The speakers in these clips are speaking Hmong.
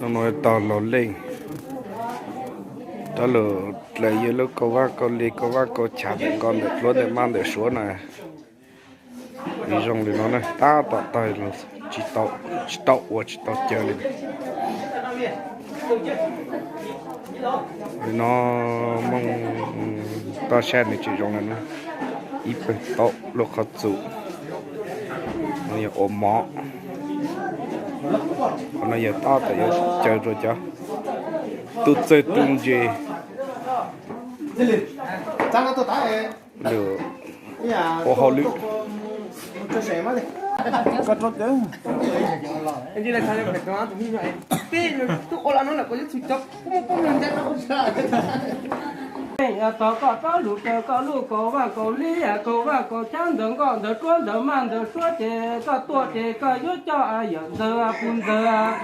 Hnub no tog los leej, rov lug dlaim yawg lub kaus vaaj kaus li, kaus vaaj kaus chav ntawm nkoj ntawm pluab ntawm maj ntawm suav na. Zoo li no na, tab tom tog, tsis tau ua tsis tau cawv li. Li no Hmoob toj sab nws tseem zoo li no, ib pawg taub lub qhov txus, yog ua mov. Qhov no yog tab tom yuav cawv rau cov tub txawj tub ntse, lwm ua hauj lwm. Tog koj rov lug caw koj lub kaus vaaj kaus li, kaus vaaj kaus chav ntawm nkoj ntawm pluab ntawm maj ntawm suav ces koj tuaj ces koj yuav coj yawm ntxawg puj ntxawg,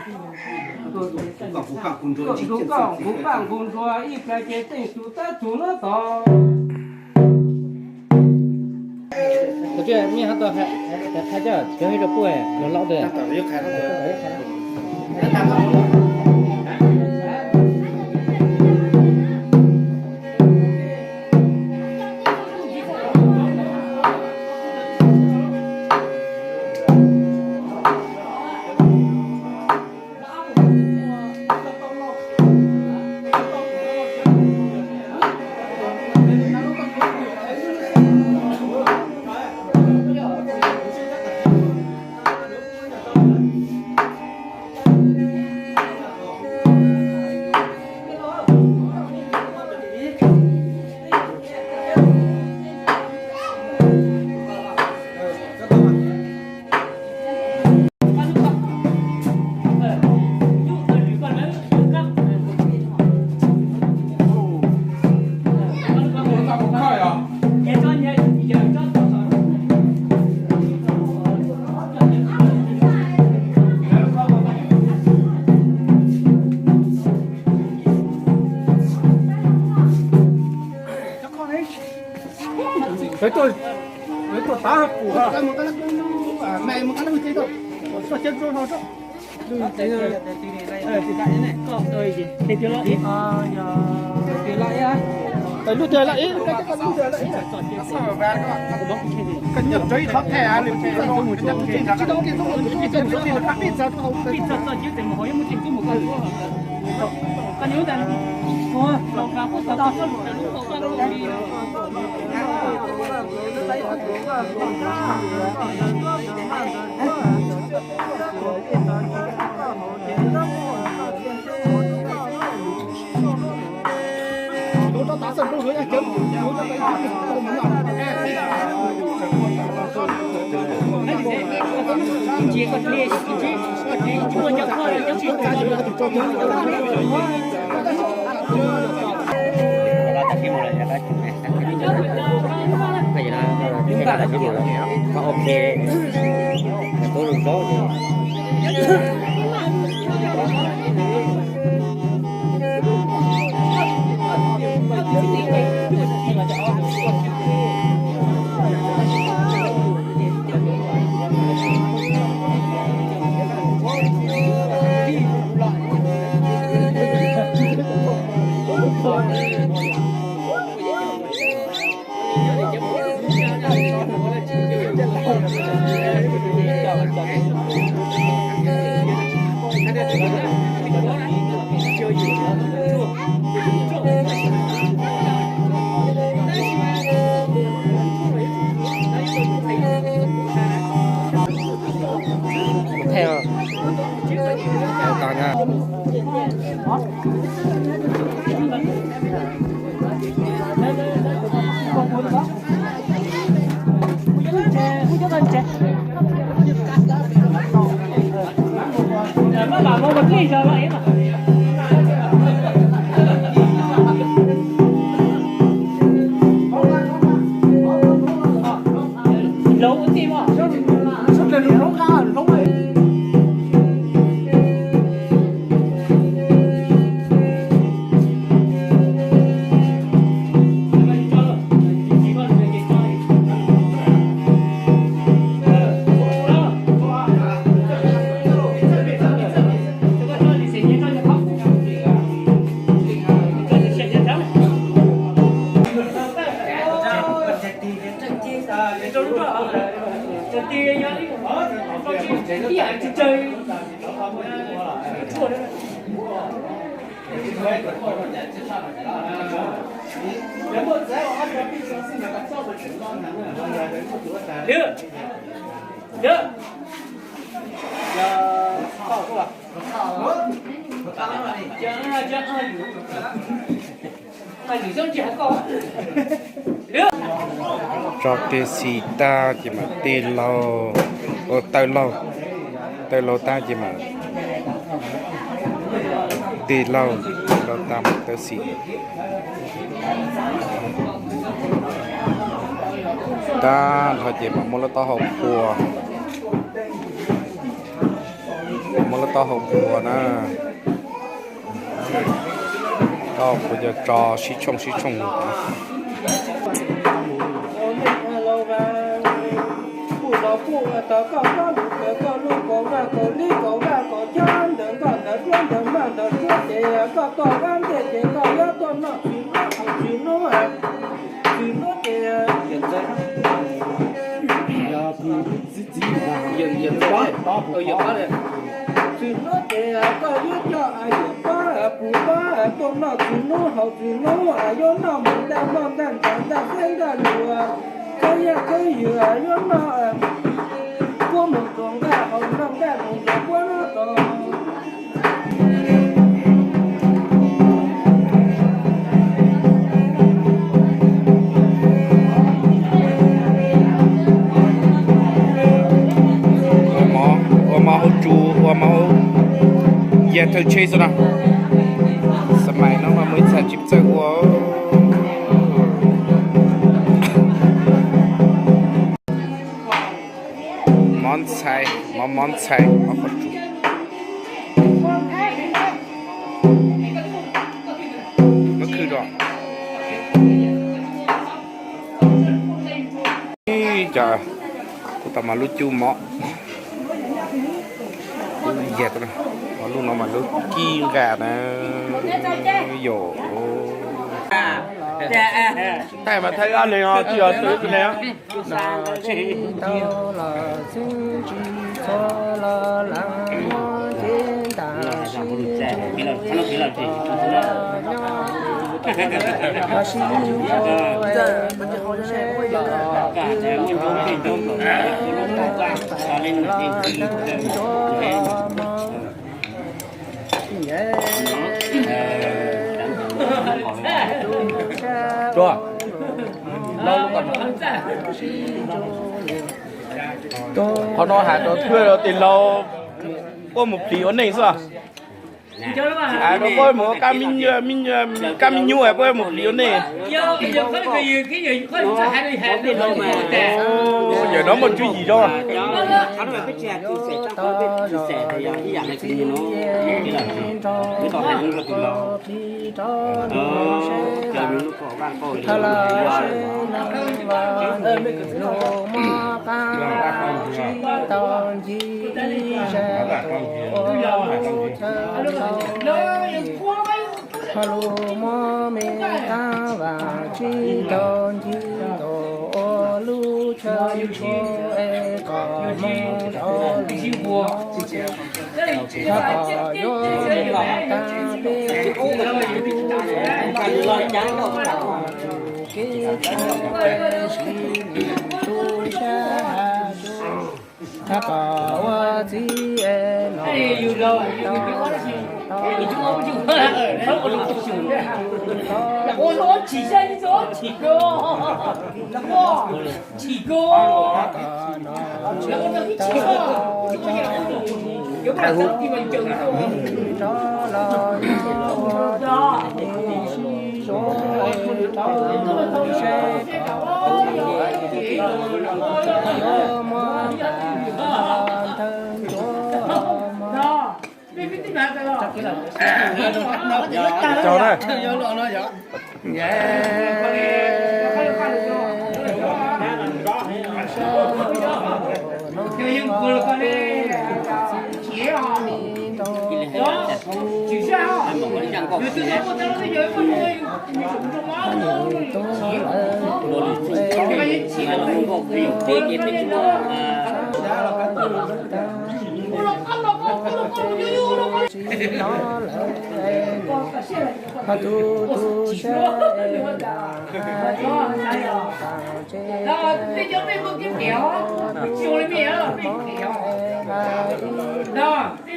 nqus paj nqus nruas ib plag ces teej txug tab txug nub tod. Tso tej xim tag ces mam tej laug, ua tawg laug, tawg laug tag ces mam tej laug, laug tag mam tawg xim. Tag nrho ces mam muab lub taub hau phua, mam muab lub taub hau phua na. Taub hau phua cov tso sib tshooj sib tshooj. Txwm hnub ces koj yuav coj yuav pab puv pab tuaj noj txwm hnub haus txwm hnub, yuav noj mus ntaj noj ntaj ntaus ntaj xeb ntaj lus, khawb yaj khawb ywm, yuav noj puab mus nrog ntaj haus noj ntaj mus nrog puab noj tod. Ua mov hauv tsu, ua mov hauv yag thawj tsheb xwb na. Xab mais no mas muaj ib txhais tsis txawj ua. Mov ntxhais, mov mov ntxhais, mov qhov tsu. Muab khwb rau. Ib co kuv tau mas lub cub mov, lub yag, mas lub no mas lub cib nqa na. Yog, thaij mas thaij ob leeg os, tsis yog thaij ib tug ne. Tuaj. Qhov no hais rau thwj rau tij laug puab mus plhis ua neej xwb. Hais rau puab mus ua kab me nyuam, kab me nyuam puab mus plhis ua neej. Yawm no muaj tswv yim zoo. Lus muab me qab vam tsis tau ncig tau ua lub chaw ntsuab es kom mus rau lwm hnub, thov kom yuav mus tag peb txiv tub kev txhaum, sib mus tu sab hav tsuag. Thov kom ua txiv es los tau, tau, tau, Tau na. no lawm, ho tus tus sab es hais ib qho tsev tus mob es hais ib lub xyoo peb tsis yog ib qho ib qho, ho mus ntxov lwm los ces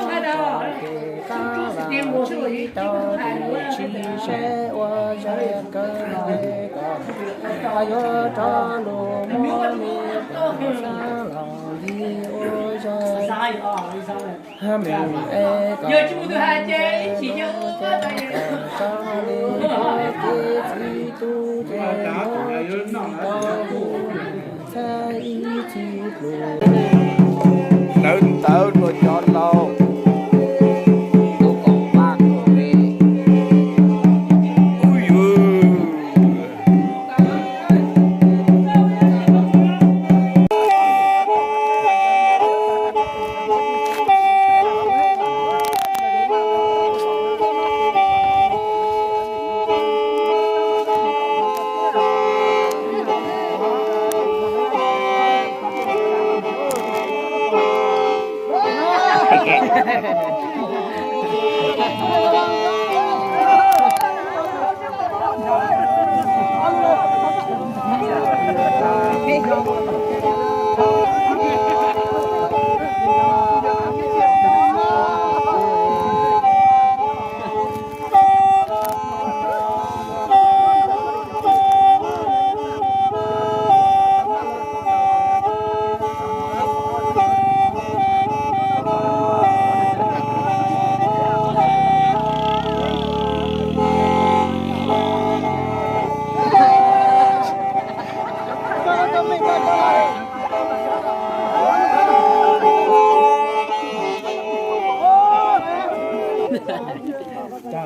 nrog rov lug mus ces kab vam tsis tau tus tsis seb ua zaj kawg es kom ho yuav rov lug muab me tus xab los ncig ua zaj ha mus es kom lub zaj sab li qhov kev txi tub ces yuav tsis tau lug txhab ib txhis lug. Ntawv ntawv rua cov laus, tus kaum pab kaum peb.